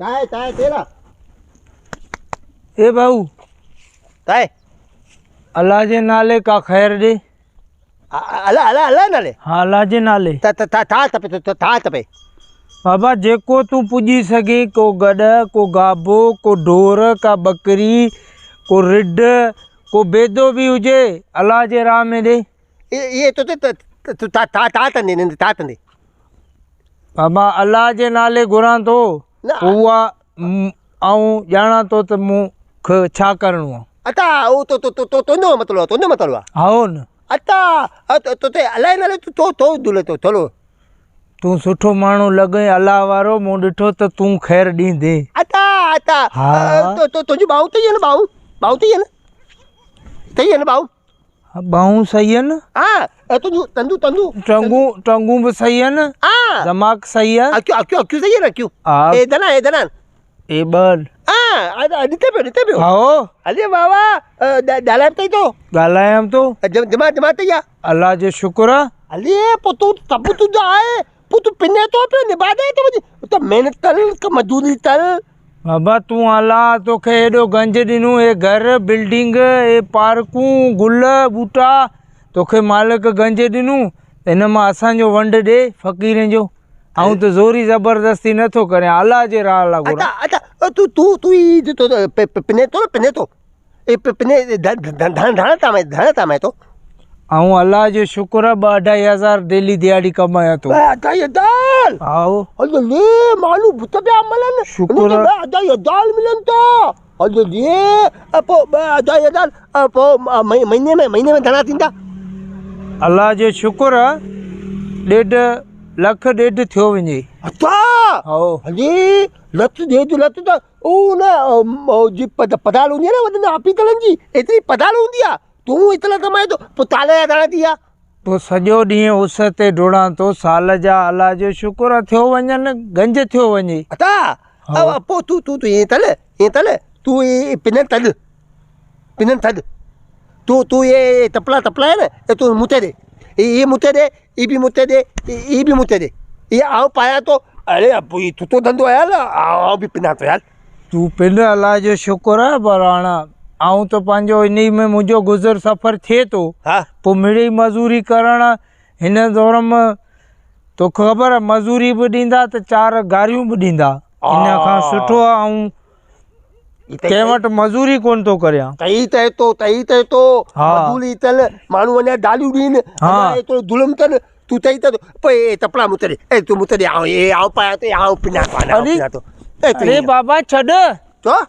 تائي تائي تيلا اي ڀائو تائي الله جي نالي ڪا خير ڏي. الله الله الله نالي. ها الله جي نالي. ته ته ٿا تپي ته ٿا تپي. بابا جيڪو تون پڄي سگهين ڪو گڏهه ڪو گابو ڪو ڍور ڪا ٻڪري ڪو رڍ ڪو بيدو به هجي الله جي راهه ۾ ڏي. اي تو ته ٿا ٿا ٿا تندي ٿا تندي. بابا الله جي نالي گهران ٿو اها آئون ڄاڻان ٿو ته مون کي ڇا ڪرڻو آ. اتا او تو تو تو تنهنجو مطلب آ تنهنجو مطلب آ. هائو نه. اتا تو تي الله جي نالي تو تو دولي تو ٿلو. تون سٺو ماڻهو لڳين الله وارو مون ڏٺو ته تون خير ڏيندين. اتا اتا تو تو تنهنجي ٻانهون ٿئي نه ٻانهون ٻانهون ٿئي نه ٿئي نه ٻانهون. ٻانهون صحيح آهن. ها تنهنجون تندون تندون. ٽنگون ٽنگون به صحيح آهن. ها. دماغ صحيح آهي. اکيون اکيون اکيون صحيح آهن اکيون. ها. اي دنا اي دنا. اي ٻه. ها ڏٺي پيو ڏٺي پيو. هائو. هلي واهه واهه ڳالهائي به ٿو. ڳالهايان ٿو. جماعت جماعت اٿئي آ. الله جو شڪر آ. هلي پوء تون سڀ تنهنجو آهي پوء تون پني ٿو پيو نڀاڄائي ٿو وڃي ته محنت ڪر مزدوري ڪر. بابا تون الله توکي ايڏو گنج ڏنو هي گهر بلڊنگ هي پارڪون گل ٻوٽا توکي مالڪ گنج ڏنو ان مان اسان جو ونڊ ڏي فقيرن جو آئون ته زوري زبردستي نٿو ڪريان الله جي راهه لا گهران. اڇا اڇا تون تون تون هي پني ٿو نه پني ٿو اي پني ڌڻ ڌڻ تان ڌڻ تان ٿو. آئون الله جو شڪر آ ٻه اڍائي هزار ڊيلي ديهاڙي ڪمايان ٿو. ٻه اڍائي هزار؟ هائو. هل لي مالو بت پيا ملن. شڪر آ. ٻه اڍائي هزار ملن ٿا. هل لي پوء ٻه اڍائي هزار پوء مهيني ۾ مهيني ۾ گهڻا ٿيندا؟ الله جو شڪر آ ڏيڍ لک ڏيڍ ٿيو وڃي. اڇا. هائو. هلي لک ڏيڍ لک ته او نه جي پڌال هوندي آ نه وڏن آفيسرن جي ايتري پڌال هوندي آ. تون ايترا ڪمائين ٿو پوء تال جا گهڻا ٿي ويا؟ پوء سڄو ڏينهن اس تي ڊوڙان ٿو، سال جا الله جو شڪر آ ٿيو وڃن، گنج ٿيو وڃي. ادا پوء تون تون تون ائين تل ائين تل تون اي پنن ٿڏ پنن ٿڏ تون تون اي تپلا تپلا آهي نه اي تون مون تي ڏي اي اي مون تي ڏي اي به مون تي ڏي اي به مون تي ڏي اي آئون پايان ٿو اڙي ابو هي سٺو ڌنڌو آهي يار آئون به پنان ٿو يار. تون پن الله جو شڪر آ پر هاڻ آئون ته پنهنجو انهي ۾ منهنجو گذر سفر ٿئي ٿو پوء مڙئي مزوري ڪرڻ هن دور ۾ توکي خبر آ مزوري به ڏيندا ته چار گاريون به ڏيندا ان کان سٺو آ آئون ڪنهن وٽ مزوري ڪونه ٿو ڪريان. تئي ته تو تئي ته تو مزوري تل ماڻهو اڃا گاريون ڏين اڃا ايترو ظلم ڪن تون چئي ته پوء اي تپلا مون تي ڏي اي تون مون تي ڏي آئون اي آئون پايان ٿو آئون پڃان ٿو آئون پڃان ٿو اري بابا ڇڏ تو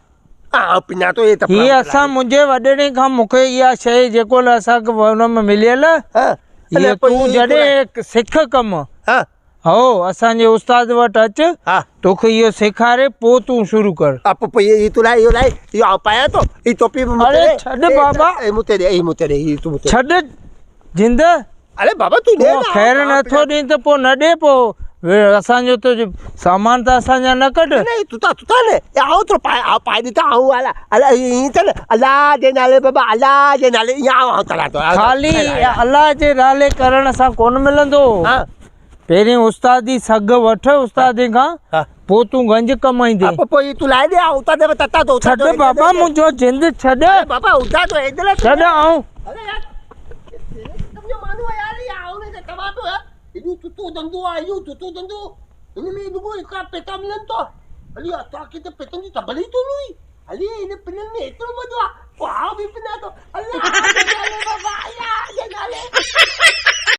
آئون پڃان ٿو اي تپلا هي اسان منهنجي وڏڙي کان مون کي اها شيء جيڪو اسان کي ان ۾ مليل هي تون جڏهن سک ڪم ها هو اسان جي استاد وٽ اچ توکي اهو سيکاري پوء تون شروع ڪر. پوء پوء هي تون لاء اهو لاء اهو آئون پايان ٿو هي ٽوپي به مون تي اري ڇڏ بابا اي مون تي ڏي اي مون تي ڏي هي تون مون تي ڇڏ جند اري بابا تون ڏي نه خير نٿو ڏين ته پوء نه ڏي پوء اسان جو ته سامان ته اسان جا نه ڪڍ. نه تون ته تون ته نه آئون ٿو پائي آئون پائي ڏتا آئون الا الا ائين ته نه الله جي نالي بابا الله جي نالي ائين آئون آئون تلا ٿو خالي الله جي نالي ڪرڻ سان ڪونه ملندو. ها پهرين استاد جي سگهه وٺ استاد کان پوء تون گنج ڪمائيندين. پوء هي تون لائي ڏي آئون اتان تي تتا ٿو ڇڏ بابا منهنجو جند ڇڏ. بابا اتان ٿو ايدل ڇڏ آئون. اري يار تنهنجو مانو يار هي آئون نه توا پيو يار ايڏو تتو ڌنڌو آ ايڏو تتو ڌنڌو هن ۾ رڳو هڪڙا پيتا ملن ٿا هلي اسان کي ته پيتن جي تبل ئي ڪونه هئي هلي هن پنن ۾ ايترو مزو آ پوء آئون به پنان ٿو الله.